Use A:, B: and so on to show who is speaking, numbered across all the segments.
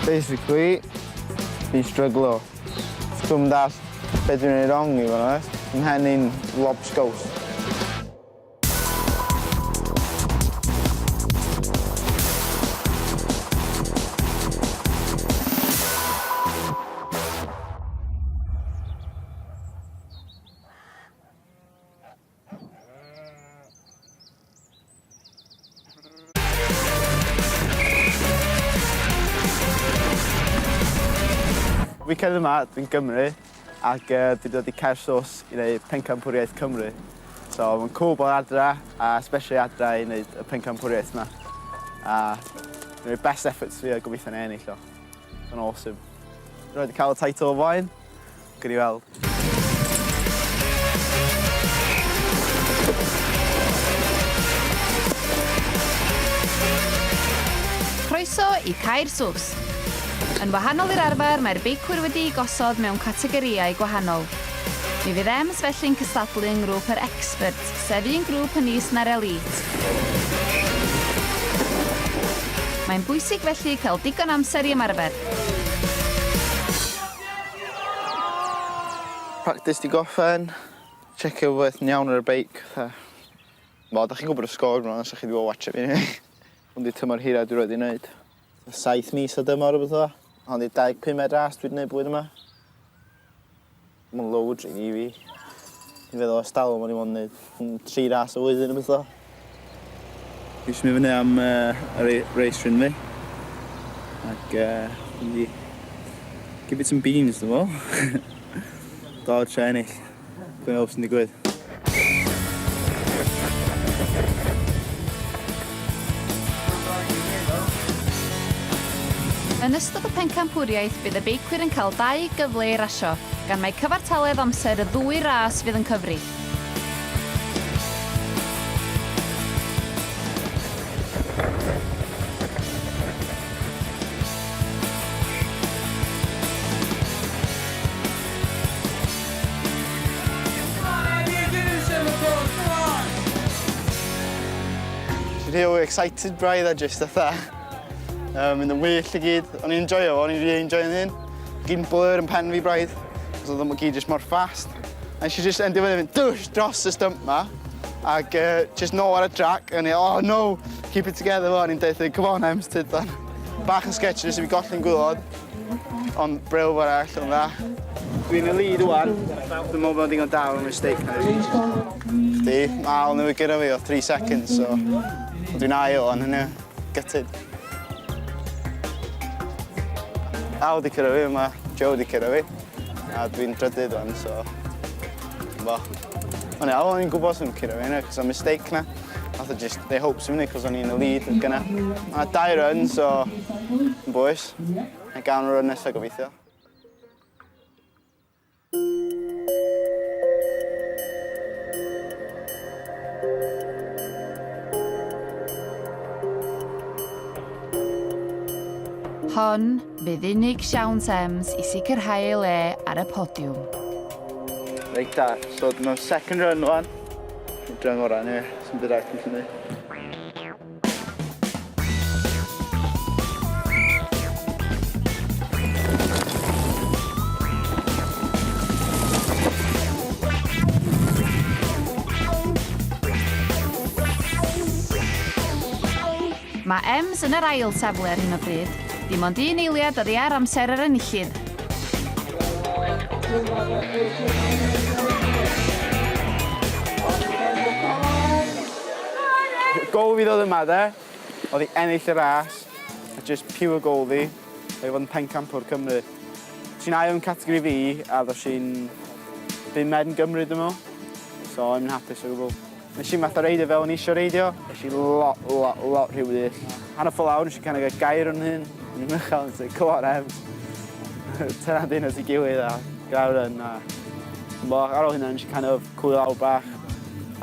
A: Basically, fi'n stryglo. Dwi'm yn dallt be dwi'n neud wrong i fod yn onest. Mhen i'n lobsgows. Weekend yma, dwi'n Gymru ac uh, dwi dod i Caersws i wneud Pencampwriaeth Cymru. So mae'n cool bod adra, a especially adra i wneud y pencampwriaeth yma. A dwi'n rhoi best efforts fi a gobeithio na ennill o. Mae'n awesome. Dwi'n wedi cael y title o flaen. Gawn ni weld.
B: Croeso i Caer Sws. Yn wahanol i'r arfer, mae'r beicwyr wedi'u gosod mewn categorïau gwahanol. Mi fydd Ems felly'n cystadlu yng ngrŵp yr Experts, sef un grŵp yn is na'r Elite. Mae'n bwysig felly cael digon amser i ymarfer.
A: Practis 'di gorffen, checio popeth yn iawn ar y beic, fatha... Wel, dach chi'n gwybod y sgôr bron os 'dach chi 'di bod watsio fi eniwe. Hwn 'di tymor hira dwi rioed 'di neud. Saith mis o dymor rwbeth fel 'a. Hon 'di 25med ras dwi 'di neud blwyddyn yma. Ma'n loads rili i fi. Dwi'n feddwl ers talwm o'n i mond neud tri ras y flwyddyn rwbeth fel 'a. Dwi jyst mynd fyny am yy y race run fi. Ac yy mynd i give it some beans dwi me'wl. Dal trio ennill. Gwyn weld be sy'n digwydd.
B: Yn ystod y pencampwriaeth bydd y beicwyr yn cael dau gyfle i rasio, gan mai cyfartaledd amser y ddwy ras fydd yn cyfri.
A: Rhyw excited braidd a jyst fatha mynd yn wyllt i gyd. O'n i'n enjoyo fo, o'n i'n really enjoyo'n hun. Gyd yn blur yn pen fi braidd, cos oedd o gyd jyst mor fast. A nes i jyst endio fyny mynd dwsh dros y stump 'ma ac uh, jyst nôl ar y track a o'n i oh no, keep it together fo, o'n i'n deutha come on Ems, tyd dan. Bach yn sketchy nes i fi golli'n gwylod, ond bril fo'r arall o'n dda. Dwi'n y lead wan, dwi'n meddwl bod o'n digon da o'r mistake na fi. Chdi, mae Al newydd gyrra fi o 3 seconds, so dwi'n ail ond hynny, gutted. Al di cyrra fi, mae Joe di cyrra fi, a dwi'n drydydd wan, so... Bo. O'n iawn, o'n i'n gwybod sy'n cyrra fi, cos o'n mistake na. Nath o just, they hopes i fyny, cos o'n i'n y lead yn gynna. Mae dau run, so, yn bwys. A gawn y run nesaf gobeithio.
B: Hon fydd unig siawns Ems i sicrhau ei le ar y podiwm.
A: Reit da, so mewn second run wan. Dwi'n gorau anyway, sy'n byd arall dwi'n neud.
B: Mae Ems yn yr ail safle ar hyn o bryd, dim ond un eiliad oddi ar amser yr enillydd.
A: Goal fi ddod yma de, oedd i ennill y ras, a just pure goal fi, oedd i fod yn pencampwr Cymru. Ti'n ail yn categori fi, a ddos i'n bumed yn Gymru dwi'n meddwl. So I'm yn hapus o gwbl. Nes i'm fatha reidio fel o'n i isio reidio, es i lot, lot, lot rhy wyllt. Hanner ffordd lawr nes i kind of gael gair o'n hun, o'n i'n uchel yn dweud, come on Ems. Tynna dyn at ei gilydd a gra'r run a... Bo, ar ôl hynna nes i kind of coolio lawr bach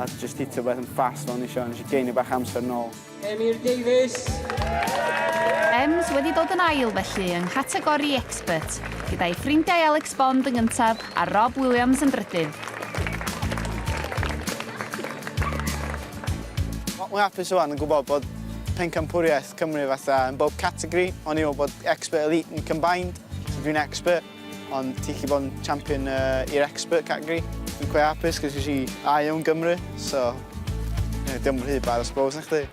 A: a just hitio beth yn fast fel o'n i isio, nes i geinio bach amser nôl.
C: Emyr Davies.
B: Ems wedi dod yn ail felly yng nghategori Expert, gyda'i ffrindiau Alex Bond yn gyntaf a Rob Williams yn drydydd.
A: Mae'n hapus ŵan yn gwybod bod Pencampwriaeth Cymru fatha yn bob categori. O'n i'n meddwl bod expert elite yn combined, so dwi'n expert, ond ti'n gallu bod yn champion i'r expert category. Dwi'n quite hapus, cos ges i ail yn Gymru, so yeah, dim rhy bad, I suppose, na chdi.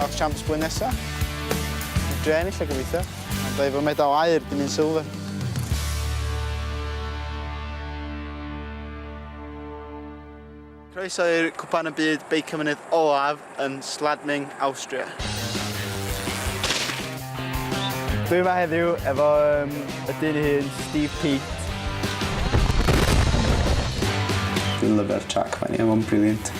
A: Welsh Champs blwyddyn nesa. Dwi ennill o gobeithio. Ond efo medal aur, dim un silver. Croeso i'r Cwpan y Byd Beicio Mynydd olaf yn Schladming, Awstria. Dwi yma heddiw efo um, y dyn ei hun, Steve Peat. Dwi'n lyfio'r track fan, mae'n brilliant.